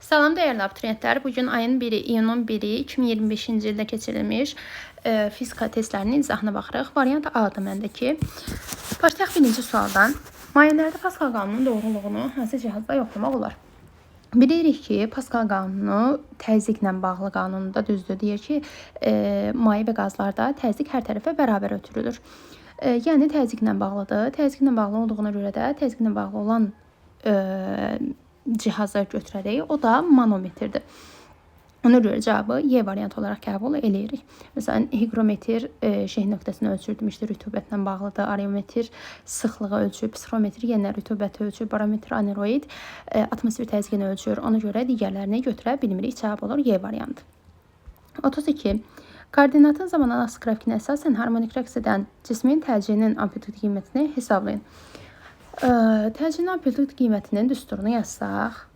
Salam dəyərli abituriyentlər. Bugün ayın 1-i, iyunun 1-i 2025-ci ildə keçirilmiş fizika testlərinin izahına baxırıq. Variant A-dır məndəki. Başlayaq birinci sualdan. Mayelərdə Paskal qanununun doğruluğunu hansı cihazla yoxlamaq olar? Bilirik ki, Paskal qanunu təzyiqlə bağlı qanunda düzdür. Deyir ki, maye və qazlarda təzyiq hər tərəfə bərabər ötürülür. Yəni təzyiqlə bağlıdır. Təzyiqlə bağlı olduğuna görə də təzyiqlə bağlı olan cihazı götürərək, o da manometrdir. Ona görə cavabı Y variantı olaraq qəbul eləyirik. Məsələn, hiqrometr şeh nöqtəsini ölçür demişdir, rütubətlə bağlıdır. Areometr sıxlığı ölçür, psixrometr yenə rütubəti ölçür, barometr aneroid atmosfer təzyiqini ölçür. Ona görə digərlərini götürə bilmirik. Cavab olur Y variantı. 32. Koordinatın zamandan asılı qrafikinə əsasən harmonik rəqs edən cismin təcilinin amplitud qiymətini hesablayın. Təcilin amplitud qiymətinin düsturunu yazsaq,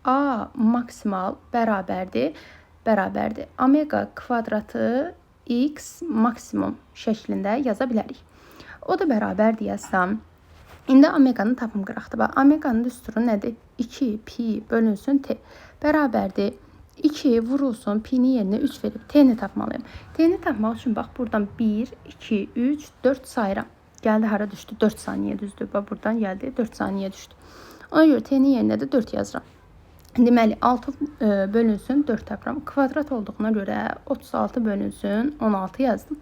A maksimal bərabərdir. Omega kvadratı x maksimum şəklində yaza bilərik. O da bərabərdir yazsam. İndi omeqanı tapım qıraqdır. Bax, omeqanın düsturu nədir? 2 pi bölünsün t bərabərdir. 2 vurulsun pi-nin yerinə 3 verib t-ni tapmalıyam. T-ni tapmaq üçün bax buradan 1, 2, 3, 4 sayıram. Gəldi hara düşdü? 4 saniyə düzdür. Bax buradan gəldi 4 saniyə düşdü. Ona görə t-nin yerinə də 4 yazıram. Deməli 6 bölünsün 4 tapıram. Kvadrat olduğuna görə 36 bölünsün 16 yazdım.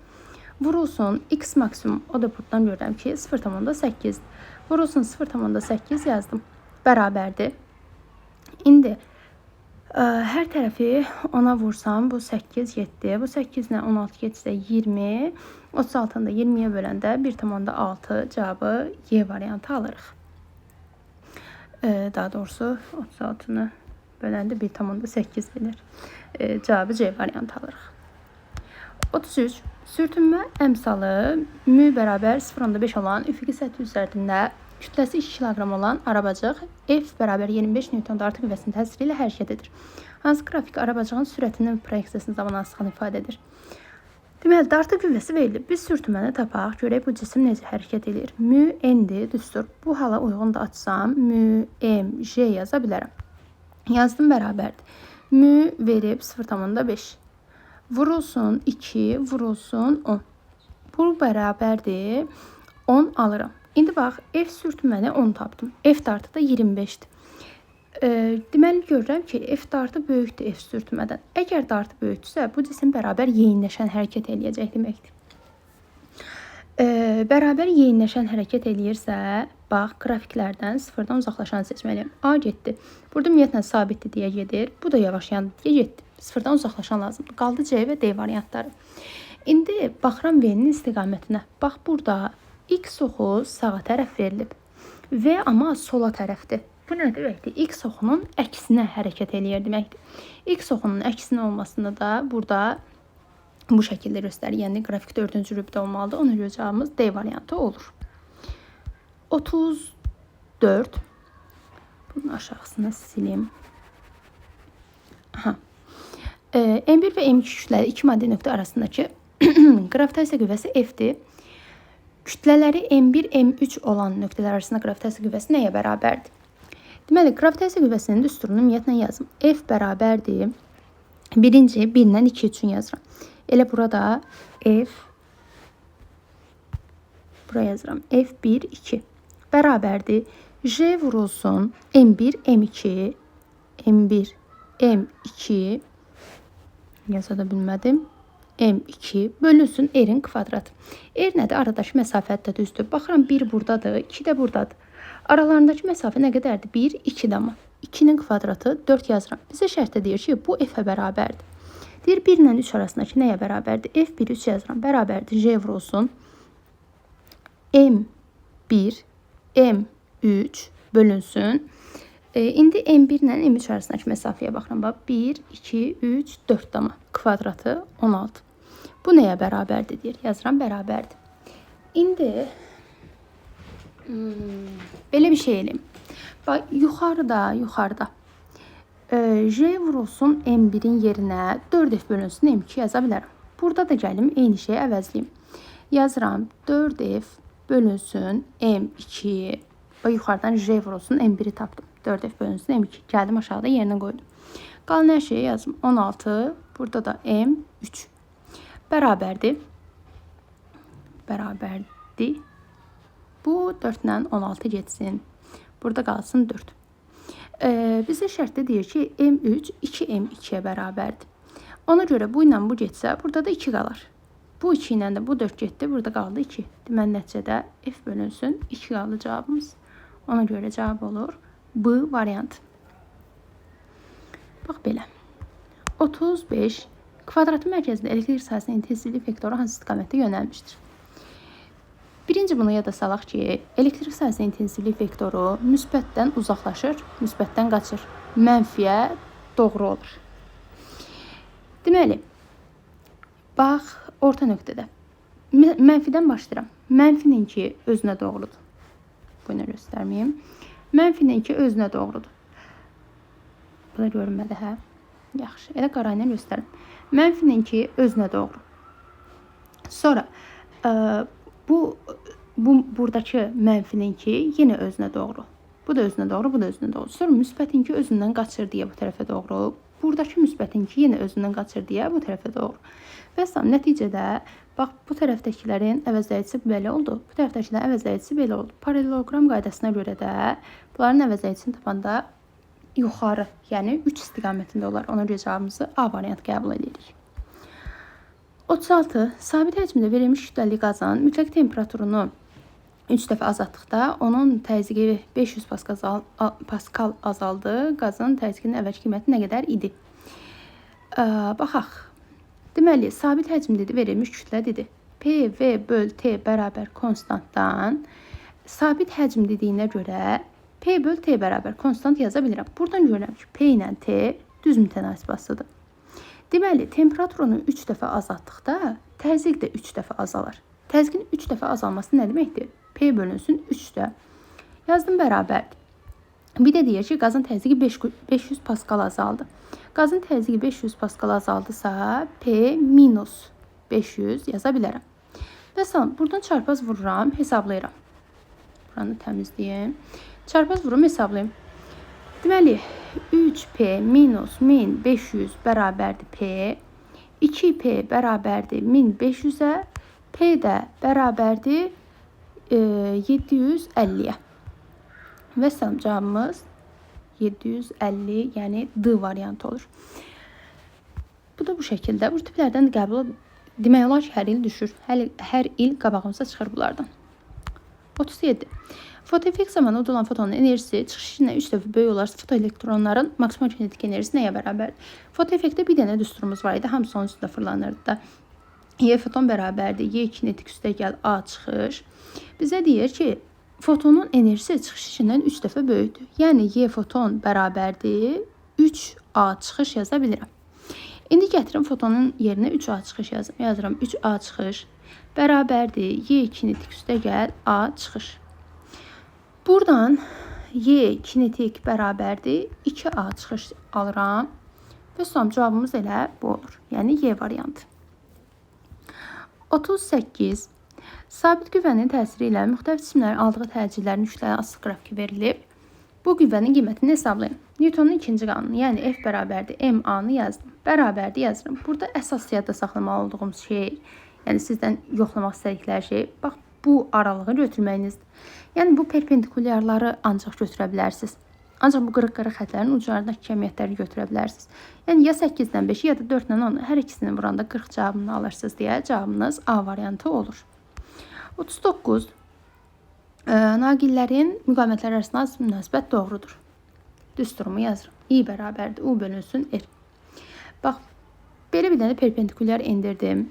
Vurulsun x maksimum. O da buradan görürəm ki 0,8. Vurulsun 0,8 yazdım. Bərabərdir. İndi hər tərəfi 10-a vursam bu 8 getdi. Bu 8 ilə 16 getsə 20. 36-nı da 20-yə böləndə 1,6 cavabı Y variantı alırıq. Daha doğrusu 36-nı böləndə 1,8 verir. Cavabı C variantı alırıq. 33. Sürtünmə əmsalı mü bərabər 0,5 olan üfüqi səthi üzərində kütləsi 2 kiloqram olan arabacıq F bərabər 25 Newton dartı qüvvəsinin təsiri ilə hərəkət edir. Hansı qrafik arabacığın sürətinin proyeksiyasını zaman asılığını ifadə edir? Deməli, dartı qüvvəsi verilib. Biz sürtünməni tapaq, görək bu cisim necə hərəkət edir. Mü N-dir, düstur. Bu hala uyğun da açsam, mü M, J yaza bilərəm. Yazdım bərabərdir. Mü verib 0,5. Vurulsun 2, vurulsun 10. Bu bərabərdir. 10 alıram. İndi bax, F sürtünməni 10 tapdım. F dartı da 25-dir. Deməli, görürəm ki, F dartı böyükdür F sürtünmədən. Əgər dartı böyükdürsə, bu cisim bərabər yeyinləşən hərəkət eləyəcək deməkdir. Bərabər yeyinləşən hərəkət eləyirsə, bax, qrafiklərdən sıfırdan uzaqlaşanı seçməliyəm. A getdi. Burada ümumiyyətlə sabitdir deyə gedir. Bu da yavaşlayan deyə getdi. Sıfırdan uzaqlaşan lazımdır. Qaldı C və D variantları. İndi baxıram V-nin istiqamətinə. Bax, burada X oxu sağa tərəf verilib. V amma sola tərəfdir. Bu nə deməkdir? X oxunun əksinə hərəkət eləyir deməkdir. X oxunun əksinə olmasını da burada bu şəkildə göstərir. Yəni qrafik 4-cü rübdə olmalıdır. Ona görə cavabımız D variantı olur. 34. Bunun aşağısını silim. Aha. M1 və M2 kütlələri iki maddi nöqtə arasındakı qravitasiya qüvvəsi F-dir. Kütlələri M1, M3 olan nöqtələr arasında qravitasiya qüvvəsi nəyə bərabərdir? Deməli, qravitasiya qüvvəsinin düsturunu ümumiyyətlə yazım. F bərabərdir. Birinci 1 ilə 2 üçün yazıram. Elə burada F buraya yazıram. F1, 2 bərabərdir. J vurulsun M1, M2, M1, M2 yaza da bilmədim. M2 bölünsün R-in kvadratı. R nədir? Aradakı məsafə də düzdür. Baxıram 1 buradadır, 2 də buradadır. Aralarındakı məsafə nə qədərdir? 1, 2 də amma. 2-nin kvadratı 4 yazıram. Bizə şərtdə deyir ki, bu F-ə bərabərdir. Deyir 1 ilə 3 arasındakı nəyə bərabərdir? F1, 3 yazıram. Bərabərdir. J vurulsun. M1, M3 bölünsün. İndi M1 ilə M3 arasındakı məsafəyə baxıram. Bax, 1, 2, 3, 4 dama. Kvadratı 16. Bu nəyə bərabərdir deyir. Yazıram bərabərdir. İndi belə bir şey eləyim. Bax, yuxarıda J vurulsun M1-in yerinə 4F bölünsün M2 yaza bilərəm. Burada da gəlim eyni şeyi əvəzləyim. Yazıram 4F bölünsün M2. Bax, yuxarıdan J vurulsun M1-i tapdım. 4F bölünsün M2. Gəldim aşağıda yerinə qoydum. Qalan hər şeyi yazdım. 16, burada da M3. Bərabərdir. Bərabərdir. Bu 4 ilə 16 getsin. Burada qalsın 4. Bizə şərtdə deyir ki, M3 2M2-yə bərabərdir. Ona görə bu ilə bu getsə, burada da 2 qalar. Bu 2 ilə də bu 4 getdi, burada qaldı 2. Deməli, nəticədə F bölünsün 2 qaldı cavabımız. Ona görə cavab olur B variantı. Bax belə. 35. Kvadratın mərkəzində elektrik sahəsinin intensivlik vektoru hansı istiqamətdə yönəlmişdir? Birinci bunu yada salaq ki, elektrik sahəsinin intensivlik vektoru müsbətdən uzaqlaşır, müsbətdən qaçır. Mənfiyə doğru olur. Deməli, bax, orta nöqtədə. Mənfidən başlayıram. Mənfininki özünə doğrudur. Bunu göstərməyim. Mənfininki özünə doğrudur. Bu da görünmədi, hə? Yaxşı, elə qara ilə göstərim. Mənfininki özünə doğru. Sonra, bu buradakı mənfininki yenə özünə doğru. Bu da özünə doğru, bu da özünə doğru. Sonra müsbətinki özündən qaçır deyə bu tərəfə doğru. Buradakı müsbətinki yenə özündən qaçır deyə bu tərəfə doğru. Və nəticədə bax bu tərəfdəkilərin əvəzləyicisi belə oldu. Bu tərəfdəkilərin əvəzləyicisi belə oldu. Paralleloqram qaydasına görə də bunların əvəzləyicisini tapanda yuxarı, yəni 3 istiqamətində olar. Ona görə cavabımızı A variantı qəbul edirik. 36. Sabit həcmdə verilmiş kütləli qazın mütləq temperaturunu 3 dəfə azaltdıqda onun təzyiqi 500 paskal azaldı. Qazın təzyiqinin əvvəlki qiyməti nə qədər idi? Baxaq. Deməli, sabit həcm dedi, verilmiş kütlə dedi. P, V böl T bərabər konstantdan sabit həcm dediyinə görə P böl T bərabər konstant yaza bilirəm. Buradan görürəm ki, P ilə T düz mütənasib asılıdır. Deməli, temperaturunu 3 dəfə azaltdıqda təzyiq də 3 dəfə azalar. Təzyiqin 3 dəfə azalması nə deməkdir? P bölünsün 3-də. Yazdım bərabərdir. Bir də deyir ki, qazın təzyiqi 500 paskal azaldı. Qazın təzyiqi 500 paskal azaldısa, P minus 500 yaza bilərəm. Və son, buradan çarpaz vururam, hesablayıram. Buranı təmizləyim. Çarpaz vurum, hesablayım. Deməli, 3P minus 1500 bərabərdir P. 2P bərabərdir 1500-ə. P də bərabərdir 750-yə. Və son cavabımız 750, yəni D variantı olur. Bu da bu şəkildə. Bu tiplərdən qəbul demək olar ki, hər il düşür. Hər il qabağımıza çıxır bunlardan. 37. Fotoeffekt zamanı udulan fotonun enerjisi çıxış ilə 3 dəfə böyük olarsa fotoelektronların maksimal kinetik enerjisi nəyə bərabərdir? Fotoeffektdə bir dənə düsturumuz var idi. Hamısı onun üstündə fırlanırdı da. Y foton bərabərdir. Y kinetik üstə gəl A çıxış. Bizə deyir ki, fotonun enerjisi çıxış işindən 3 dəfə böyükdür. Yəni Y foton bərabərdir. 3A çıxış yaza bilirəm. İndi gətirim fotonun yerinə 3A çıxış yazım. Yazıram 3A çıxış bərabərdir. Y kinetik üstə gəl A çıxış. Buradan Y kinetik bərabərdir. 2A çıxış alıram. Və son cavabımız elə bu olur. Yəni Y variantı. 38. Sabit qüvvənin təsiri ilə müxtəlif cisimlərin aldığı təcillərin yükləri asılı qrafiki verilib. Bu qüvvənin qiymətini hesablayın. Newtonun ikinci qanunu, yəni F bərabərdir MA-nı yazdım. Bərabərdir yazıram. Burada əsas yadda saxlamalı olduğum şey, yəni sizdən yoxlamaq istədikləri şey, bax bu aralığı götürməyinizdir. Yəni bu perpendikulyarları ancaq götürə bilərsiniz. Ancaq bu qırıq-qırıq xətlərin uclarındakı kəmiyyətləri götürə bilərsiniz. Yəni ya 8-dən 5-i ya da 4-dən 10-u hər ikisini vuranda 40 cavabını alırsınız deyə cavabınız A variantı olur. 39. Naqillərin müqavimətləri arasında münasibət doğrudur. Düsturumu yazıram. I bərabərdir U bölünsün R. Bax, belə bir dənə perpendikulyar endirdim.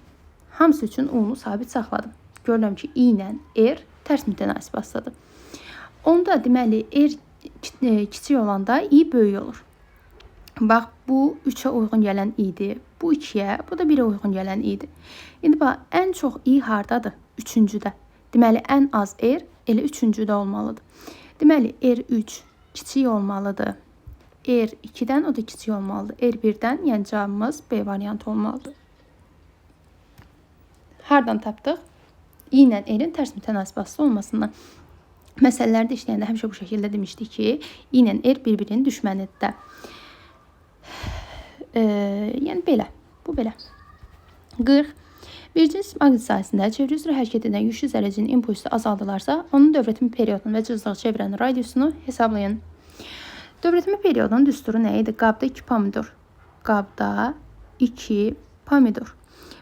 Hamısı üçün U-nu sabit saxladım. Görürəm ki, I ilə R tərs mütənasib asılıdır. Onda deməli, R kiçik olanda I böyük olur. Bax, bu 3-ə uyğun gələn I-dir. Bu 2-yə, bu da 1-ə uyğun gələn I-dir. İndi bax, ən çox I hardadır? 3-cüdə. Deməli, ən az R elə 3-cüdə olmalıdır. Deməli, R3 kiçik olmalıdır. R2-dən o da kiçik olmalıdır. R1-dən, yəni cavabımız B variantı olmalıdır. Hardan tapdıq? I ilə R-in tərs mütənasib asılı olmasından. Məsələlərdə işləyəndə həmişə bu şəkildə demişdik ki, I ilə R bir-birinin düşmənidir də. Yəni belə. Bu belə. 40. Bir cism maqnit sahəsində çevrə üzrə hərəkət edən yüklü zərrəciyin impulsu azaldılarsa, onun dövrətmə periodunu və cızdığı çevrənin radiusunu hesablayın. Dövrətmə periodunun düsturu nə idi? Qabda 2 pomidor. Qabda 2 pomidor.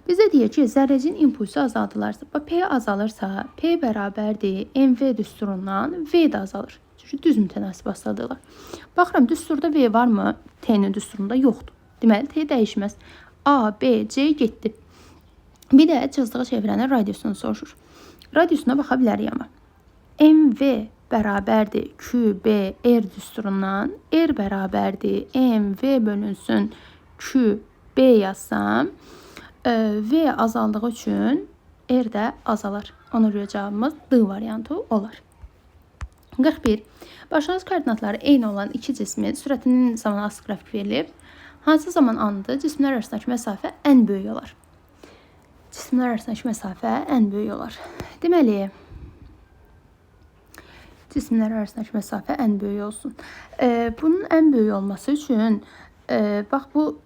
Bizə deyir ki, zərrəciyin impulsu azaldılarsa, P azalırsa, P bərabərdir MV düsturundan V də azalır. Çünki düz mütənasib asılıdırlar. Baxıram, düsturda V varmı? T-nin düsturunda yoxdur. Deməli, T dəyişməz. A, B, C getdi. Bir də cızdığı çevrənin radiusunu soruşur. Radiusuna baxa bilərik amma. MV bərabərdir Q, B, R düsturundan. R bərabərdir MV bölünsün Q, B yazsam, V azaldığı üçün R də azalar. Ona görə cavabımız D variantı olar. 41. Başlanğıc koordinatları eyni olan iki cismin sürətinin zaman asılı qrafik verilib. Hansı zaman anında cisimlər arasındakı məsafə ən böyük olar? Cisimlər arasındakı məsafə ən böyük olar. Deməli, cisimlər arasındakı məsafə ən böyük olsun. Bunun ən böyük olması üçün, bax bu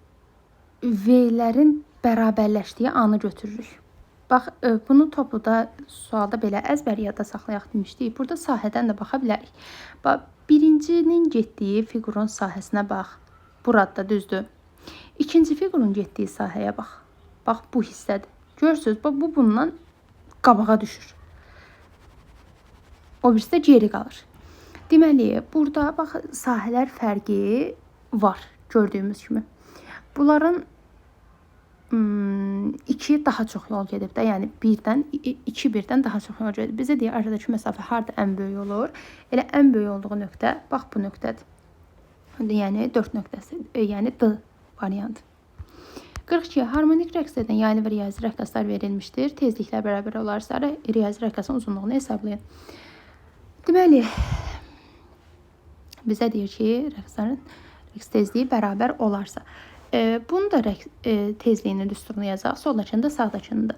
V-lərin bərabərləşdiyi anı götürürük. Bax, bunu topluda sualda belə əzbər yadda saxlayaq demişdik. Burada sahədən də baxa bilərik. Bax, birincinin getdiyi fiqurun sahəsinə bax. Burada düzdür. İkinci fiqurun getdiyi sahəyə bax. Bax, bu hissədir. Görürsünüz, bax, bu bundan qabağa düşür. O birisi də geri qalır. Deməli, burada bax, sahələr fərqi var gördüyümüz kimi. Bunların 2 daha çox yol gedib də, yəni 1-dən, 2 birdən daha çox yol gedib. Bizə deyir, aradakı məsafə harda ən böyük olur? Elə ən böyük olduğu nöqtə, bax bu nöqtədir. Yəni 4 nöqtəsi, yəni D variantı. 42. Harmonik rəqs edən yaylı və riyazi rəqqaslar verilmişdir. Tezliklər bərabər olarsa, riyazi rəqqasın uzunluğunu hesablayın. Deməli, bizə deyir ki, rəqslərin rəqs tezliyi bərabər olarsa. Bunu da rəqs tezliyini düsturunu yazaq. Soldakını da, sağdakını da.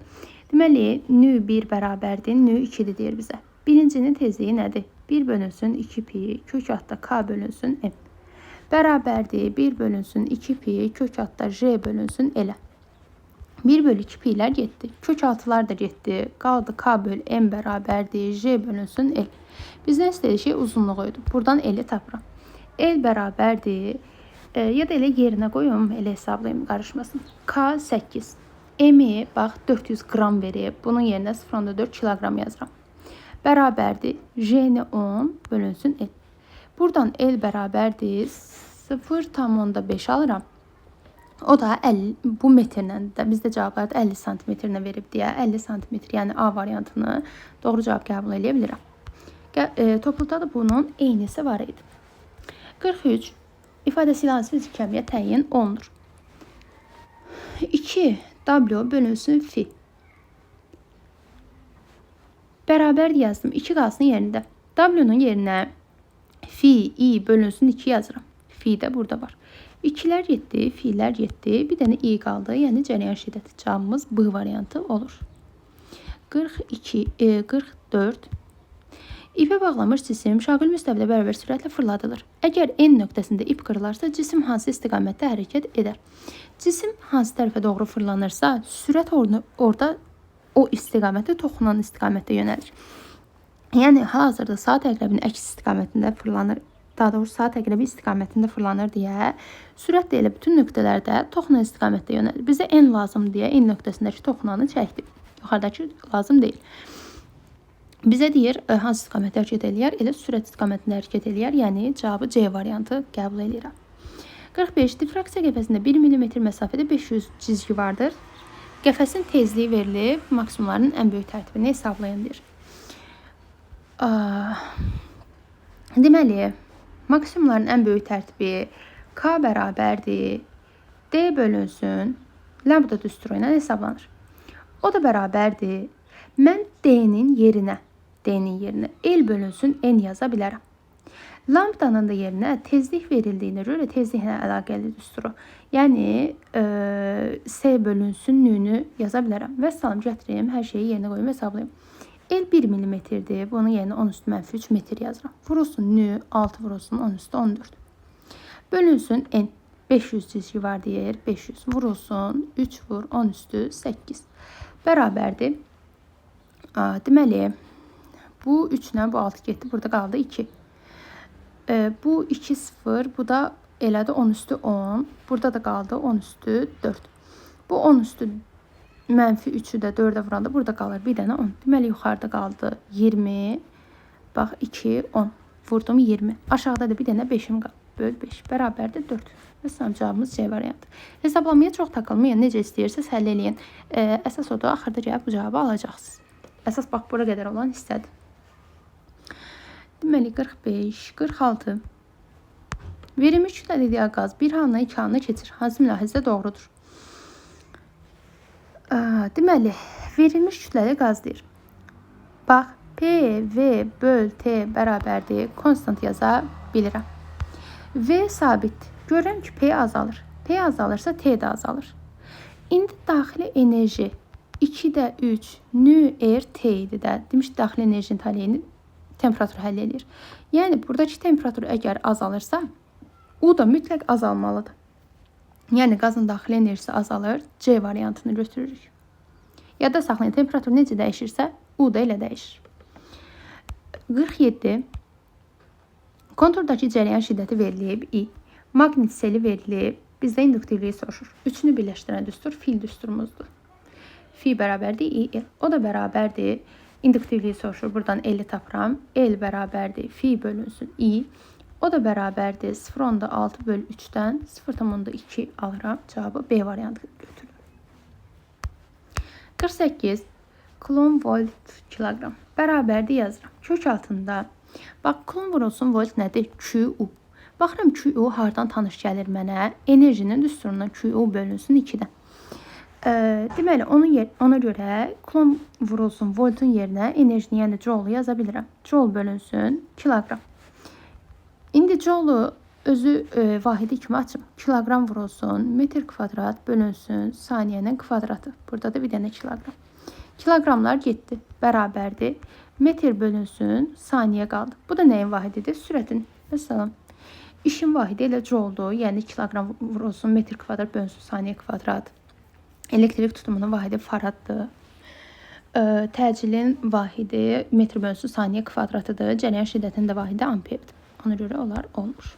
Deməli, nü1 bərabərdir, nü2-dir deyir bizə. Birincinin tezliyi nədir? 1 bölünsün 2 pi, kök altda k bölünsün m. Bərabərdir 1 bölünsün 2 pi, kök altda j bölünsün l. 1 bölü 2 pi'lər getdi. Kök altılar da getdi. Qaldı k böl m bərabərdir j bölünsün l. Bizdən istədiyi şey uzunluğu idi. Buradan l-i tapıram. L bərabərdir. Ya da elə yerinə qoyum, elə hesablayım, qarışmasın. K 8. M-i bax 400 qram verib. Bunun yerinə 0,4 kiloqram yazıram. Bərabərdir. J-ni 10 bölünsün L. Buradan L bərabərdir 0,5 alıram. O da 50, bu metrlə də bizdə cavablarda 50 santimetrlə verib deyə 50 santimetr, yəni A variantını doğru cavab qəbul eləyə bilirəm. Topluda da bunun eynisi var idi. 43. İfadəsi ilə hansı fizik kəmiyyət təyin olunur? 2 W bölünsün fi. Bərabər yazdım. 2 qalsın yerində. W-nun yerinə fi i bölünsün 2 yazıram. Fi də burada var. 2'lər getdi, fi'lər getdi. Bir dənə i qaldı. Yəni cərəyan şiddəti. Cavabımız B variantı olur. 42, 44. İpə bağlanmış cisim şaqil müstəvidə bərabər sürətlə fırladılır. Əgər N nöqtəsində ip qırılarsa, cisim hansı istiqamətdə hərəkət edər? Cisim hansı tərəfə doğru fırlanırsa, sürət orada o istiqamətdə, toxunan istiqamətdə yönəlir. Yəni, hal-hazırda saat əqrəbinin əks istiqamətində fırlanır, daha doğrusu saat əqrəbi istiqamətində fırlanır deyə, sürət də elə bütün nöqtələrdə toxunan istiqamətdə yönəlir. Bizə N lazım deyə N nöqtəsindəki toxunanı çəkdi. Yuxarıdakı lazım deyil. Bizə deyir, hansı istiqamətdə hərəkət eləyər? Elə sürət istiqamətində hərəkət eləyər. Yəni, cavabı C variantı qəbul eləyirəm. 45. Difraksiya qəfəsində 1 mm məsafədə 500 cizgi vardır. Qəfəsin tezliyi verilib, maksimumların ən böyük tərtibini hesablayın deyir. Deməli, maksimumların ən böyük tərtibi K bərabərdir D bölünsün lambda düsturu ilə hesablanır. O da bərabərdir. Mən D-nin yerinə L bölünsün N yaza bilərəm. Lambdanın da yerinə tezlik verildiyinə görə tezliklə əlaqəli düsturu. Yəni S bölünsün nü-nü yaza bilərəm. Və salam gətirim, hər şeyi yerinə qoyum, hesablayım. L 1 millimetrdir. Bunun yerinə 10 üstü mənfi 3 metr yazıram. Vurulsun nü 6 vurulsun 10 üstü 14. Bölünsün N. 500 cizgi var deyir. 500 vurulsun 3 vur 10 üstü 8. Bərabərdir. Deməli, bu 3 ilə bu 6 getdi. Burada qaldı 2. Bu 2 0. Bu da elədi 10 üstü 10. Burada da qaldı 10 üstü 4. Bu 10 üstü mənfi 3-ü də 4-ə vuranda burada qalır bir dənə 10. Deməli, yuxarıda qaldı 20. Bax, 2, 10. Vurdum 20. Aşağıda da bir dənə 5-im qaldı. Böl 5. Bərabərdir 4. Məsələn, cavabımız C variantı. Hesablamaya çox takılmayın. Necə istəyirsiniz, həll eləyin. Əsas odur, axırda gəlib bu cavabı alacaqsınız. Əsas bax, bura qədər olan hissədir. Deməli, 45, 46. Verilmiş kütləli ideal qaz bir halına iki halına keçir. Hansı mülahizə doğrudur? Deməli, verilmiş kütləli qaz deyir. Bax, P, V böl T bərabərdir. Konstant yaza bilirəm. V sabitdir. Görürəm ki, P azalır. P azalırsa T də azalır. İndi daxili enerji 2-də 3 nü R T idi də. Demiş, daxili enerjinin taleyini temperatur həll eləyir. Yəni, buradakı temperatur əgər azalırsa, U da mütləq azalmalıdır. Yəni, qazın daxili enerjisi azalır. C variantını götürürük. Yadda saxlayın, temperatur necə dəyişirsə, U da elə dəyişir. 47. Konturdakı cərəyan şiddəti verilib, I. Maqnit seli verilib, bizdə induktivliyi soruşur. Üçünü birləşdirən düstur fil düsturumuzdur. Fi bərabərdir I, L. O da bərabərdir. İnduktivliyi soruşur. Buradan L-i tapıram. L bərabərdir. Fi bölünsün I. O da bərabərdir. 0,6 böl 3-dən 0,2 alıram. Cavabı B variantı götürürüm. 48 klon volt kiloqram bərabərdir yazıram. Kök altında. Bax, klon vurulsun volt nədir? QU. Baxıram QU hardan tanış gəlir mənə? Enerjinin düsturundan QU bölünsün 2-dən. Deməli, ona görə klon vurulsun voltun yerinə enerjini, yəni joule yaza bilirəm. Joule bölünsün kiloqram. İndi joule özü vahidi kimi açım. Kiloqram vurulsun, metr kvadrat bölünsün saniyənin kvadratı. Burada da bir dənə kiloqram. Kiloqramlar getdi, bərabərdir. Metr bölünsün, saniyə qaldı. Bu da nəyin vahididir? Sürətin. Məsələn, işin vahidi elə joule-dur. Yəni kiloqram vurulsun, metr kvadrat bölünsün, saniyə kvadrat. Elektrik tutumunun vahidi faraddır. Təcilin vahidi metr bölünsün, saniyə kvadratıdır. Cərəyan şiddətinin də vahidi amperdir. Ona görə onlar olmur.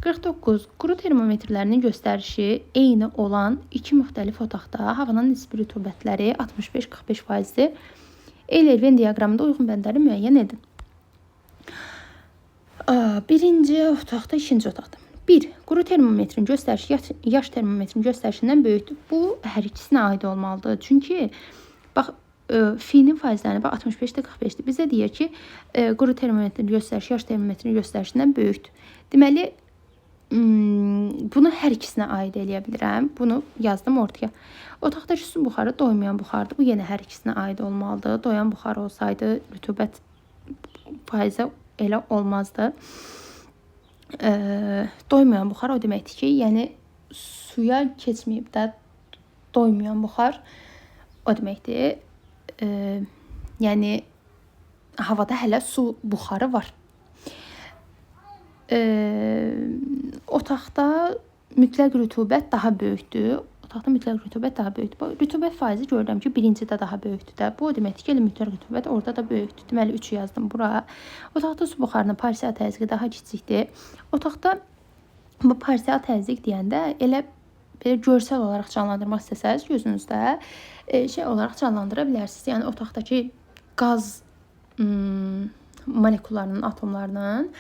49. Quru termometrlərinin göstərişi eyni olan iki müxtəlif otaqda havanın nisbi rütubətləri 65-45%-dir. Euler-Venn diaqramında uyğun bəndləri müəyyən edin. Birinci otaqda, ikinci otaqda. 1. Quru termometrin göstərişi yaş termometrin göstərişindən böyükdür. Bu hər ikisinə aid olmalıdır. Çünki bax, fi-nin faizlərinə bax 65-də 45-dir. Bizə deyir ki, quru termometrin göstərişi yaş termometrin göstərişindən böyükdür. Deməli, bunu hər ikisinə aid eləyə bilirəm. Bunu yazdım ortaya. Otaqdakı su buxarı doymayan buxardır. Bu yenə hər ikisinə aid olmalıdır. Doyan buxarı olsaydı rütubət faizi elə olmazdı. Doymayan buxar o deməkdir ki, yəni suya keçməyib də doymayan buxar o deməkdir. Yəni havada hələ su buxarı var. Otaqda mütləq rütubət daha böyükdür. Otaqda mütləq rütubət daha böyükdür. Bu rütubət faizi görürəm ki, birincidə daha böyükdür də. Bu o deməkdir ki, elə mütləq rütubət orada da böyükdür. Deməli 3-ü yazdım bura. Otaqda su buxarının parsial təzyiqi daha kiçikdir. Otaqda bu parsial təzyiq deyəndə elə belə görsəl olaraq canlandırmaq istəsəniz gözünüzdə şey olaraq canlandıra bilərsiniz. Yəni otaqdakı qaz molekullarının, atomlarının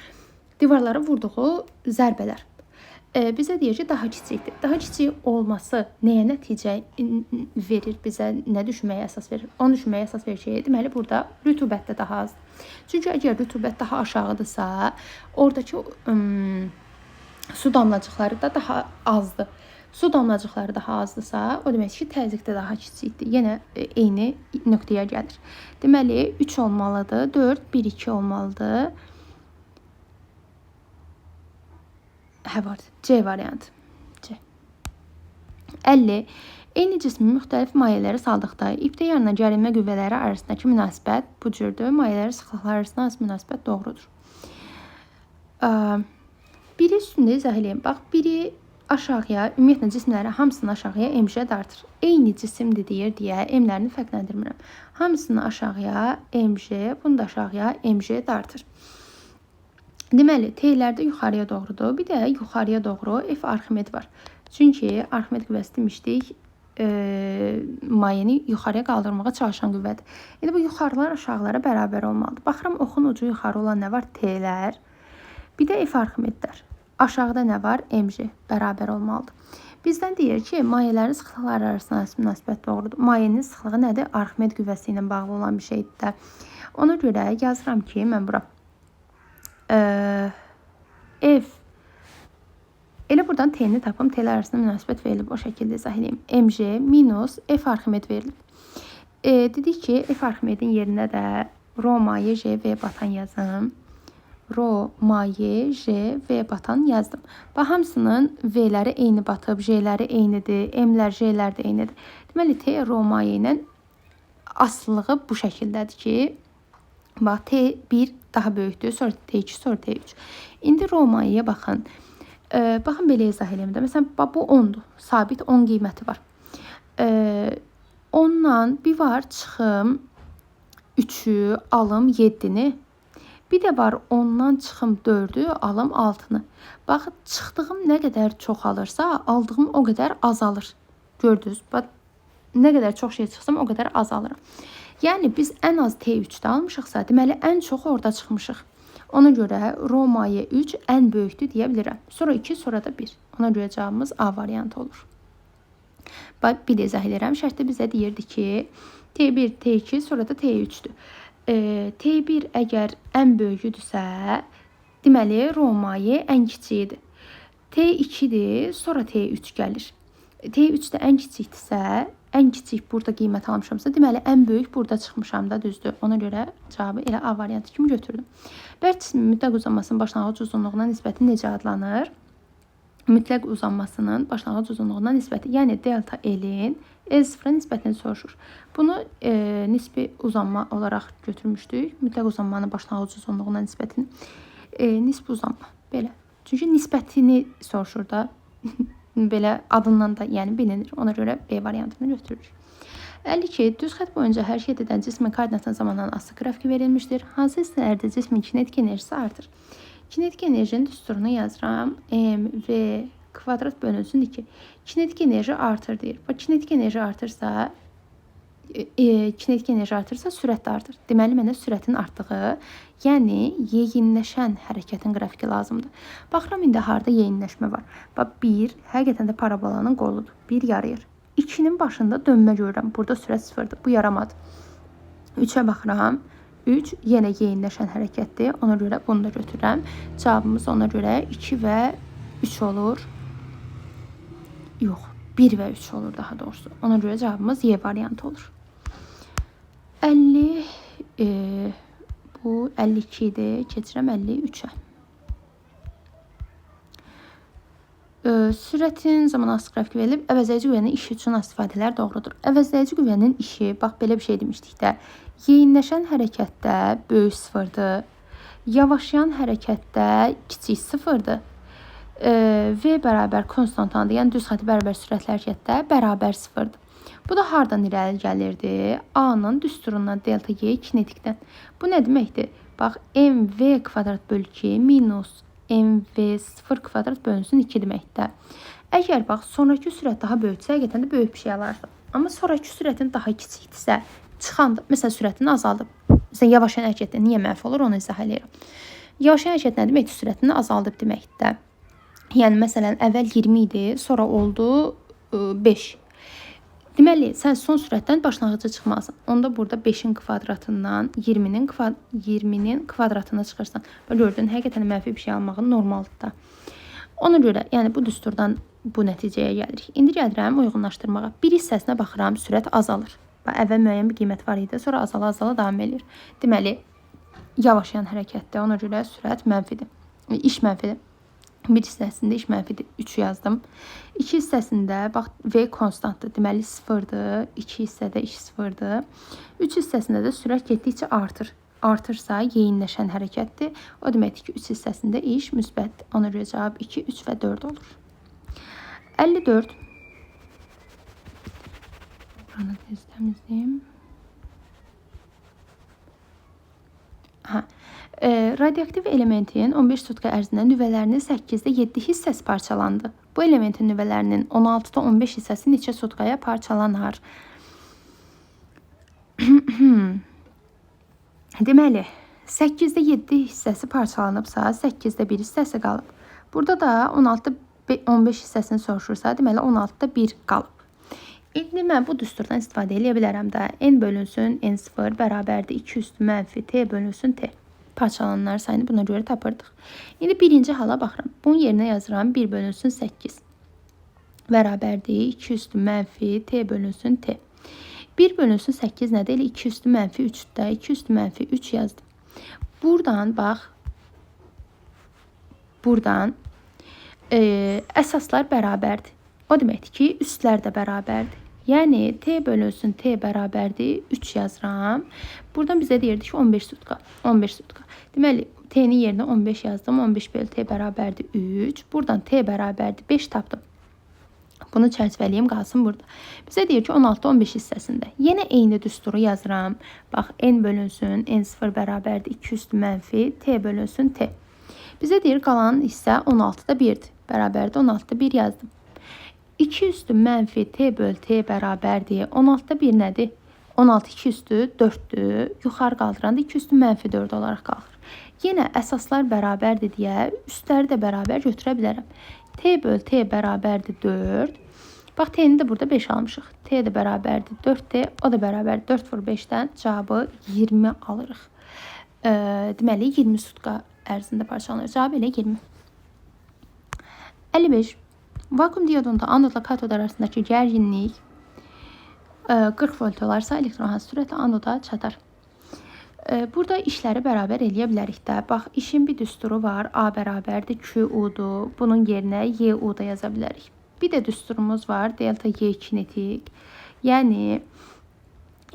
divarlara vurduğu zərbələr. Bizə deyir ki, daha kiçikdir. Daha kiçik olması nəyə nəticə verir bizə, nə düşünməyə əsas verir? Onu düşünməyə əsas verir ki, deməli burada rütubət də daha azdır. Çünki əgər rütubət daha aşağıdırsa, oradakı su damlacıqları da daha azdır. Su damlacıqları daha azdırsa, o deməkdir ki, təzyiq də daha kiçikdir. Yenə eyni nöqtəyə gəlir. Deməli, 3 olmalıdır, 4, 1, 2 olmalıdır. Hə, var. C variantı. C. 50. Eyni cismi müxtəlif mayələrə saldıqda ipdə yaranan gərilmə qüvvələri arasındakı münasibət bu cürdür. Mayələrin sıxlıqları arasında hansı münasibət doğrudur? Biri üstündə izah eləyim. Bax, biri aşağıya, ümumiyyətlə cisimlərin hamısını aşağıya MJ dartır. Eyni cisimdir deyir deyə M-lərini fərqləndirmirəm. Hamısını aşağıya MJ, bunu da aşağıya MJ dartır. Deməli, T-lər də yuxarıya doğrudur. Bir də yuxarıya doğru F Arximed var. Çünki Arximed qüvvəsi demişdik, mayeni yuxarıya qaldırmağa çalışan qüvvədir. İndi bu yuxarılar aşağılara bərabər olmalıdır. Baxıram, oxun ucu yuxarı olan nə var? T-lər. Bir də F Arximedlər. Aşağıda nə var? MJ bərabər olmalıdır. Bizdən deyir ki, mayələrin sıxlıqları arasında münasibət doğrudur. Mayenin sıxlığı nədir? Arximed qüvvəsi ilə bağlı olan bir şeydir də. Ona görə yazıram ki, mən bura F elə buradan T-ni tapım. T-lər arasında münasibət verilib. O şəkildə izah edeyim. MJ minus F Arximed verilib. Dedik ki, F Arximedin yerinə də rho maye J V batan yazım. Rho, maye, J, V batan yazdım. Bax, hamısının V-ləri eyni batıb, J-ləri eynidir, M-lər, J-lər də eynidir. Deməli, T, rho, maye ilə asılılığı bu şəkildədir ki, bax, T1 daha böyükdür, sonra T2, sonra T3. İndi rho mayeyə baxın. Baxın, belə izah eləyim də. Məsələn, bax, bu 10-dur. Sabit 10 qiyməti var. 10-dan bir var çıxım 3-ü, alım 7-ni. Bir də var 10-dan çıxım 4-ü, alım 6-nı. Bax, çıxdığım nə qədər çoxalırsa, aldığım o qədər azalır. Gördünüz? Bax, nə qədər çox şey çıxsam, o qədər az alıram. Yəni, biz ən az T3-də almışıqsa, deməli, ən çox orada çıxmışıq. Ona görə rho maye 3 ən böyükdür deyə bilirəm. Sonra 2, sonra da 1. Ona görə cavabımız A variantı olur. Bax, bir də izah edirəm. Şərtdə bizə deyirdi ki, T1, T2, sonra da T3-dür. T1 əgər ən böyüyüdürsə, deməli, rho maye ən kiçiyidir. T2-dir, sonra T3 gəlir. T3 də ən kiçikdirsə, ən kiçik burada qiymət almışamsa, deməli, ən böyük burada çıxmışam da, düzdür. Ona görə cavabı elə A variantı kimi götürdüm. Bərk cismin mütləq uzanmasının başlanğıc uzunluğuna nisbəti necə adlanır? Mütləq uzanmasının başlanğıc uzunluğuna nisbəti, yəni delta L-in L0-a nisbətini soruşur. Bunu nisbi uzanma olaraq götürmüşdük. Mütləq uzanmanın başlanğıc uzunluğuna nisbətini. Nisbi uzanma, belə. Çünki nisbətini soruşur da, belə adından da yəni bilinir. Ona görə B variantını götürürük. 52. Düz xətt boyunca hərəkət edən cismin koordinatına zamandan asılı qrafiki verilmişdir. Hansı hissələrdə cismin kinetik enerjisi artır? Kinetik enerjinin düsturunu yazıram. M, V kvadrat bölünsün 2. Kinetik enerji artır deyir. Bax, kinetik enerji artırsa, kinetik enerji artırsa sürət də artır. Deməli, mənə sürətin artdığı, yəni yeyinləşən hərəkətin qrafiki lazımdır. Baxıram, indi harda yeyinləşmə var. Bax, 1 həqiqətən də parabolanın qoludur. 1 yarayır. 2-nin başında dönmə görürəm. Burada sürət sıfırdır. Bu yaramadı. 3-ə baxıram. 3 yenə yeyinləşən hərəkətdir. Ona görə bunu da götürürəm. Cavabımız ona görə 2 və 3 olur. Yox, 1 və 3 olur daha doğrusu. Ona görə cavabımız Y variantı olur. 50, bu 52 idi. Keçirəm 53-ə. Sürətin zaman asılı qrafiki verilib. Əvəzləyici qüvvənin işi üçün hansı ifadələr doğrudur? Əvəzləyici qüvvənin işi, bax belə bir şey demişdik də. Yeyinləşən hərəkətdə böyük sıfırdır. Yavaşlayan hərəkətdə kiçik sıfırdır. V bərabər konstantandır. Yəni düz xətti bərabər sürətli hərəkətdə bərabər sıfırdır. Bu da hardan irəli gəlirdi? A-nın düsturundan delta Y kinetikdən. Bu nə deməkdir? Bax, MV kvadrat bölü 2 minus MV0 kvadrat bölünsün 2 deməkdir. Əgər bax, sonrakı sürət daha böyüksə, həqiqətən də böyük bir şey alarsan. Amma sonrakı sürətin daha kiçikdirsə, çıxanda, məsələn, sürətini azaldıb. Məsələn, yavaşlayan hərəkətdə niyə məhv olur, onu izah eləyirəm. Yavaşlayan hərəkət nə deməkdir? Sürətini azaldıb deməkdir. Yəni, məsələn, əvvəl 20 idi, sonra oldu 5. Deməli, sən son sürətdən başlanğıca çıxmalısan. Onda burada 5-in kvadratından 20-nin kvadratına çıxırsan. Bax, gördün, həqiqətən mənfi bir şey almağın normaldır da. Ona görə, yəni bu düsturdan bu nəticəyə gəlirik. İndi gəlirəm uyğunlaşdırmağa. Bir hissəsinə baxıram, sürət azalır. Bax, əvvəl müəyyən bir qiymət var idi, sonra azala-azala davam eləyir. Deməli, yavaşlayan hərəkətdə, ona görə sürət mənfidir. İş mənfidir. Bir hissəsində iş mənfidir. 3 yazdım. 2 hissəsində bax V konstantdır. Deməli 0-dır. 2 hissədə iş 0-dır. 3 hissəsində də sürət getdikcə artır. Artırsa yeyinləşən hərəkətdir. O deməkdir ki, 3 hissəsində iş müsbətdir. Ona görə cavab 2, 3 və 4 olur. 54. Buranı tez təmizləyim. Aha. Radioaktiv elementin 15 sutka ərzində nüvələrinin 8-də 7 hissəsi parçalandı. Bu elementin nüvələrinin 16-da 15 hissəsi neçə sutkaya parçalanar? Deməli, 8-də 7 hissəsi parçalanıbsa, 8-də 1 hissəsi qalıb. Burada da 16-da 15 hissəsini soruşursa, deməli 16-da 1 qalıb. İndi mən bu düsturdan istifadə eləyə bilərəm də. N bölünsün N0 bərabərdir 2 üstü mənfi T bölünsün T. Parçalananlar sayını buna görə tapırdıq. İndi birinci hala baxıram. Bunun yerinə yazıram 1 bölünsün 8. Bərabərdir 2 üstü mənfi T bölünsün T. 1 bölünsün 8 nədir? Elə 2 üstü mənfi 3-dür də. 2 üstü mənfi 3 yazdım. Buradan bax. Buradan əsaslar bərabərdir. O deməkdir ki, üstlər də bərabərdir. Yəni T bölünsün T bərabərdir 3 yazıram. Buradan bizə deyirdi ki 15 sutka. 15 sutka. Deməli T-nin yerinə 15 yazdım. 15 bölü T bərabərdir 3. Buradan T bərabərdir 5 tapdım. Bunu çərçivəliyim qalsın burada. Bizə deyir ki 16-15 hissəsində. Yenə eyni düsturu yazıram. Bax N bölünsün N0 bərabərdir 2 üstü mənfi T bölünsün T. Bizə deyir qalan hissə 16-da 1-dir. Bərabərdir 16-da 1 yazdım. 2 üstü mənfi T böl T bərabərdir. 16-da 1 nədir? 16 2 üstü 4-dür. Yuxarı qaldıranda 2 üstü mənfi 4 olaraq qalxır. Yenə əsaslar bərabərdir deyə üstləri də bərabər götürə bilərəm. T böl T bərabərdir 4. Bax T-ni də burada 5 almışıq. T də bərabərdir 4T. O da bərabərdir 4 vur 5-dən cavabı 20 alırıq. Deməli 20 sutka ərzində parçalanır. Cavab elə 20. 55. Vakuum diodunda anodla katod arasındakı gərginlik 40 volt olarsa elektron hansı sürətlə anoda çatar? Burada işləri bərabər eləyə bilərik də. Bax, işin bir düsturu var. A bərabərdir QU-dur. Bunun yerinə YU da yaza bilərik. Bir də düsturumuz var. Delta Y kinetik. Yəni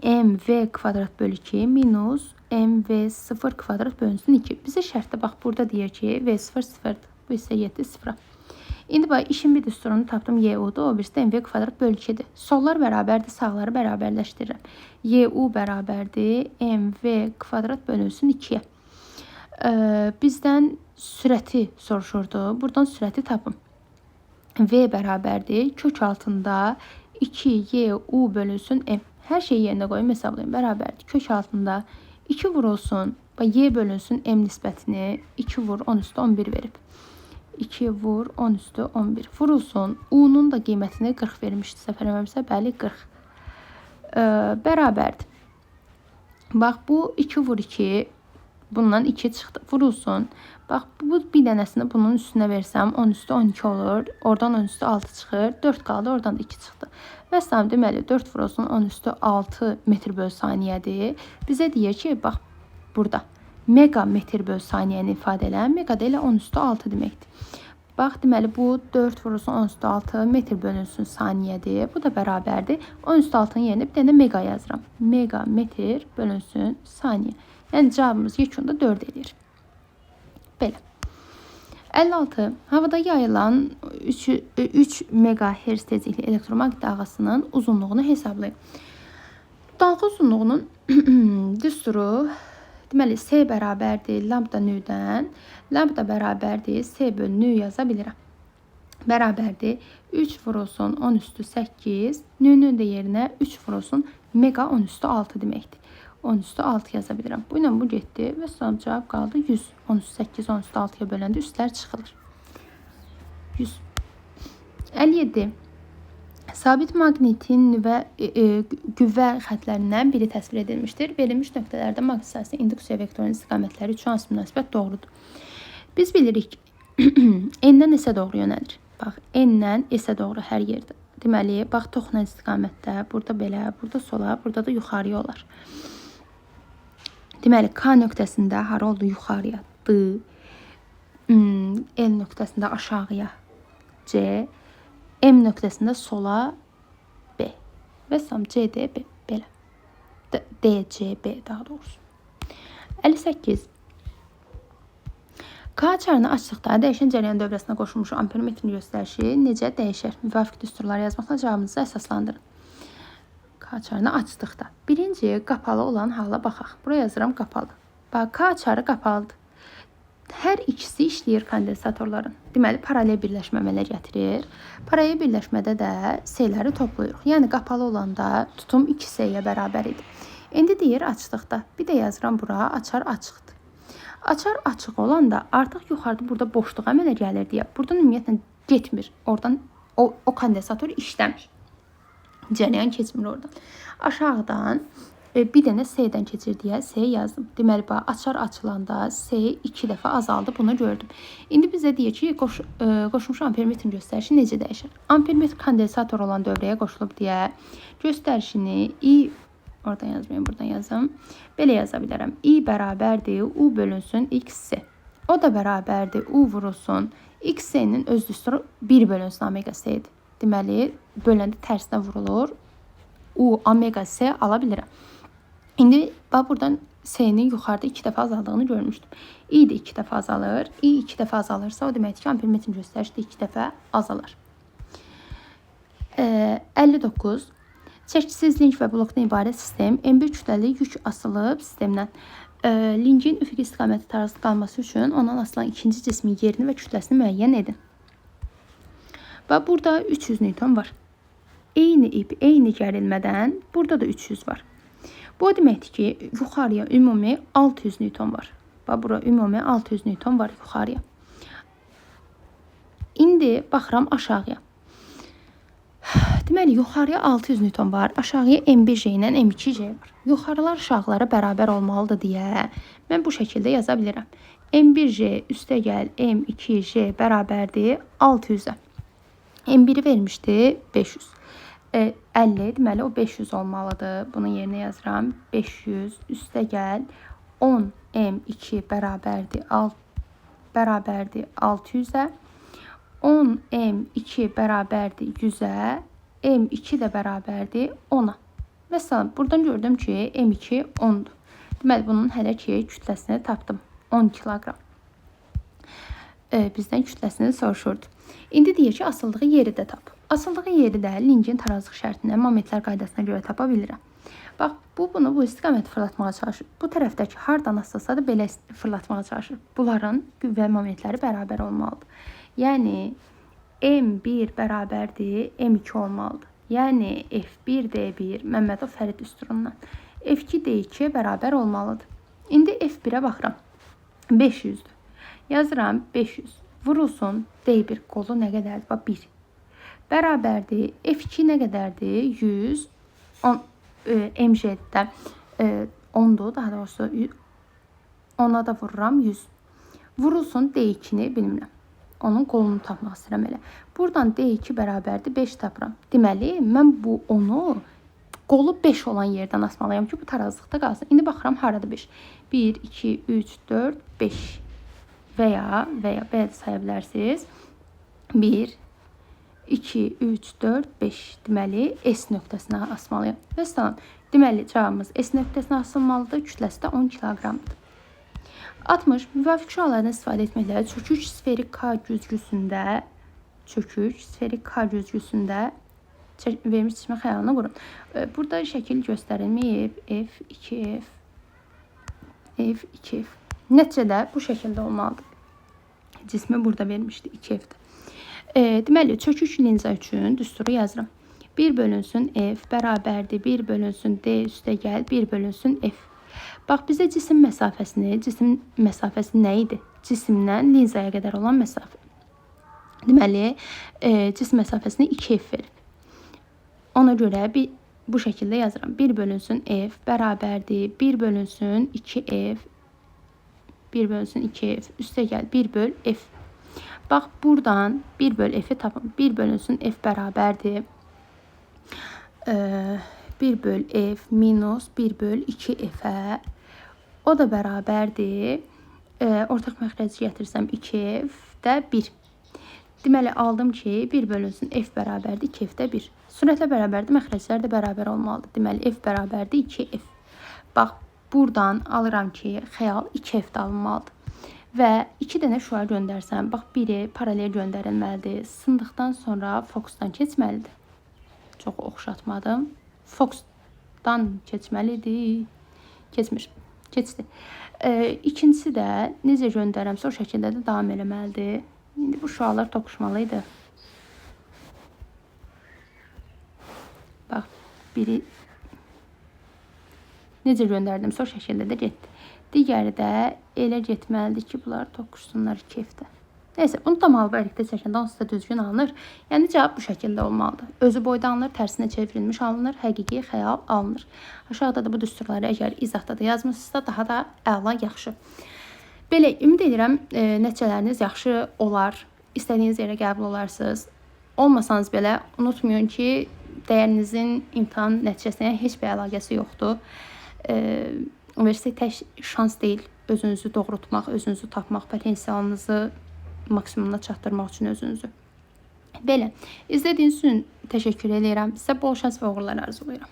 MV kvadrat bölü 2 minus MV0 kvadrat bölünsün 2. Bizə şərtdə bax burada deyir ki, V0 0-dır. Bu hissə 7 0-a. İndi bax işin bir düsturunu tapdım. YU-dur. O birisi də MV kvadrat bölü 2-dir. Sollar bərabərdir, sağları bərabərləşdirirəm. YU bərabərdir MV kvadrat bölünsün 2-yə. Bizdən sürəti soruşurdu. Buradan sürəti tapım. V bərabərdir kök altında 2YU bölünsün M. Hər şeyi yerinə qoyum, hesablayım. Bərabərdir. Kök altında 2 vurulsun. Bax, Y bölünsün M nisbətini 2 vur 10 üstü 11 verib. 2 vur 10 üstü 11 vurulsun. U-nun da qiymətini 40 vermişdi. Səhv eləmirəmsə, bəli 40. Bərabərdir. Bax, bu 2 vur 2 bundan 2 çıxdı. Vurulsun. Bax, bu bir dənəsini bunun üstünə versəm 10 üstü 12 olur. Oradan 10 üstü 6 çıxır. 4 qaldı, oradan da 2 çıxdı. Məsələn, deməli 4 vurulsun 10 üstü 6 metr böl saniyədir. Bizə deyir ki, bax burada mega metr böl saniyəni ifadə edən mega da elə 10 üstü 6 deməkdir. Bax, deməli bu 4 vurulsun 10 üstü 6 metr bölünsün saniyədir. Bu da bərabərdir. 10 üstü 6-nın yerinə bir dənə mega yazıram. Mega metr bölünsün saniyə. Yəni cavabımız yekunda 4 edir. Belə. 56. Havada yayılan 3 megahertz tezlikli elektromaqnit dalğasının uzunluğunu hesablayın. Dalğa uzunluğunun düsturu deməli S bərabərdir lambda nü-dən. Lambda bərabərdir S bölü nü yaza bilirəm. Bərabərdir 3 vurulsun 10 üstü 8. Nü-nün də yerinə 3 vurulsun mega 10 üstü 6 deməkdir. 10 üstü 6 yaza bilirəm. Bu ilə bu getdi və son cavab qaldı 100. 10 üstü 8, 10 üstü 6-ya böləndə üstlər çıxılır. 100. 57. Sabit maqnitin nüvə qüvvə xətlərindən biri təsvir edilmişdir. Verilmiş nöqtələrdə maqnit sahəsinin induksiya vektorunun istiqamətləri üçün hansı münasibət doğrudur? Biz bilirik N-dən S-ə doğru yönəlir. Bax, N-dən S-ə doğru hər yerdə. Deməli, bax toxunan istiqamətdə burada belə, burada sola, burada da yuxarıya olar. Deməli, K nöqtəsində hara oldu? Yuxarıya. D. L nöqtəsində aşağıya C, M nöqtəsində sola B. Və sam C, D, B. Belə. D, C, B daha doğrusu. 58. K açarını açdıqda dəyişən cərəyan dövrəsinə qoşulmuş ampermetrin göstərişi necə dəyişər? Müvafiq düsturları yazmaqla cavabınızı əsaslandırın. K açarını açdıqda. Birinci, qapalı olan hala baxaq. Buraya yazıram qapalı. Bax, K açarı qapalıdır. Hər ikisi işləyir kondensatorların. Deməli, paralel birləşmə əmələ gətirir. Paralel birləşmədə də S-ləri toplayırıq. Yəni, qapalı olanda tutum 2S-yə bərabər idi. İndi deyir açdıqda. Bir də yazıram bura, açar açıqdır. Açar açıq olanda artıq yuxarıda burada boşluq əmələ gəlir deyə. Buradan ümumiyyətlə getmir. Oradan o kondensator işləmir. Cərəyan keçmir oradan. Aşağıdan bir dənə S-dən keçir deyə S yazdım. Deməli, bax, açar açılanda S 2 dəfə azaldı. Bunu gördüm. İndi bizə deyir ki, qoşulmuş ampermetrin göstərişi necə dəyişir? Ampermetr kondensator olan dövrəyə qoşulub deyə göstərişini I, oradan yazmayayım, buradan yazım. Belə yaza bilərəm. I bərabərdir U bölünsün XC. O da bərabərdir U vurulsun. XC-nin öz düsturu 1 bölünsün omega C-dir. Deməli, böləndə tərsinə vurulur. U omega C ala bilirəm. İndi bax, buradan S-nin yuxarıda 2 dəfə azaldığını görmüşdüm. I də 2 dəfə azalır. I 2 dəfə azalırsa, o deməkdir ki, ampermetrin göstərişi də 2 dəfə azalar. 59. Çəkisiz link və blokdan ibarət sistem M1 kütləli yük asılıb sistemdən. Linkin üfüqi istiqaməti tarazlı qalması üçün ondan asılan ikinci cismin yerini və kütləsini müəyyən edin. Və burada 300 Newton var. Eyni ip, eyni gərilmədən burada da 300 var. Bu o deməkdir ki, yuxarıya ümumi 600 Newton var. Bax, bura ümumi 600 Newton var yuxarıya. İndi baxıram aşağıya. Deməli, yuxarıya 600 Newton var, aşağıya M1J ilə M2J var. Yuxarılar aşağılara bərabər olmalıdır deyə mən bu şəkildə yaza bilirəm. M1J üstə gəl M2J bərabərdir 600-ə. M1-i vermişdi 500. 50, deməli o 500 olmalıdır. Bunun yerinə yazıram. 500 üstə gəl 10 M2 bərabərdir bərabərdir 600-ə. 10 M2 bərabərdir 100-ə. M2 də bərabərdir 10-a. Məsələn, buradan gördüm ki, M2 10-dur. Deməli, bunun hələ ki kütləsini tapdım. 10 kiloqram. Bizdən kütləsini soruşurdu. İndi deyir ki, asıldığı yeri də tap. Asıldığı yeri də linkin tarazlıq şərtindən momentlər qaydasına görə tapa bilirəm. Bax, bu bunu bu istiqamətə fırlatmağa çalışır. Bu tərəfdəki hardan asılsa da belə fırlatmağa çalışır. Bunların qüvvə momentləri bərabər olmalıdır. Yəni, M1 bərabərdir, M2 olmalıdır. Yəni, F1 D1 Məmmədov Fərid düsturundan F2 D2 bərabər olmalıdır. İndi F1-ə baxıram. 500-dür. Yazıram 500. Vurulsun D1 qolu nə qədərdir? Bax, 1. Bərabərdir. F2 nə qədərdir? 100. 10, MJ-də 10-dur. Daha doğrusu 10-a da vururam 100. Vurulsun D2-ni bilmirəm. Onun qolunu tapmaq istəyirəm elə. Buradan D2 bərabərdir 5 tapıram. Deməli, mən bu 10-u qolu 5 olan yerdən asmalıyam ki, bu tarazlıqda qalsın. İndi baxıram harada 5. 1, 2, 3, 4, 5 və ya belə də saya bilərsiniz. 1, 2, 3, 4, 5. Deməli, S nöqtəsinə asmalıyam. Vəssalam. Deməli, cavabımız S nöqtəsinə asılmalıdır. Kütləsi də 10 kiloqramdır. 60. Müvafiq şüalardan istifadə etməklə çökük sferik K güzgüsündə verilmiş cismin xəyalını qurun. Burada şəkil göstərilməyib. F, 2F, F, 2F. Nəticədə bu şəkildə olmalıdır. Cismi burada vermişdi 2F'dir. Deməli, çökük linza üçün düsturu yazıram. 1 bölünsün F bərabərdir 1 bölünsün D üstə gəl 1 bölünsün F. Bax, bizə cisim məsafəsini, cisim məsafəsi nə idi? Cisimdən linzaya qədər olan məsafə. Deməli, cisim məsafəsini 2F verib. Ona görə bu şəkildə yazıram. 1 bölünsün F bərabərdir 1 bölünsün 2F 1 bölünsün 2F üstə gəl 1 böl F. Bax, buradan 1 böl F-i tapın. 1 bölünsün F bərabərdir 1 böl F minus 1 böl 2F-ə. O da bərabərdir. Ortaq məxrəci gətirsəm 2F-də 1. Deməli, aldım ki, 1 bölünsün F bərabərdir 2F-də 1. Sürətlə bərabərdir, məxrəclər də bərabər olmalıdır. Deməli, F bərabərdir 2F. Bax, buradan alıram ki, xəyal 2F-də alınmalıdır. Və 2 dənə şüa göndərsəm, bax, biri paralel göndərilməlidir. Sındıqdan sonra fokusdan keçməlidir. Çox oxşatmadım. Fokusdan keçməlidir. Keçmir. Keçdi. İkincisi də necə göndərəmsə o şəkildə də davam eləməlidir. İndi bu şüalar toqquşmalıydı. Bax, biri necə göndərdimsə o şəkildə də getdi. Digəri də elə getməlidir ki, bunlar toqquşsunlar 2F-də. Neyse, bunu tam alfabetikdə çəkəndə onsuz da düzgün alınır. Yəni cavab bu şəkildə olmalıdır. Özü boyda alınır, tərsinə çevrilmiş alınır, həqiqi, xəyal alınır. Aşağıda da bu düsturları əgər izahda da yazmısınızsa daha da əla, yaxşı. Belə, ümid edirəm nəticələriniz yaxşı olar. İstədiyiniz yerə qəbul olarsınız. Olmasanız belə unutmayın ki, dəyərinizin imtahan nəticəsinə heç bir əlaqəsi yoxdur. Universitet tək şans deyil. Özünüzü doğrultmaq, özünüzü tapmaq, potensialınızı maksimumuna çatdırmaq üçün özünüzü. Belə, izlədiyiniz üçün təşəkkür edirəm. Sizə bol şans və uğurlar arzulayıram.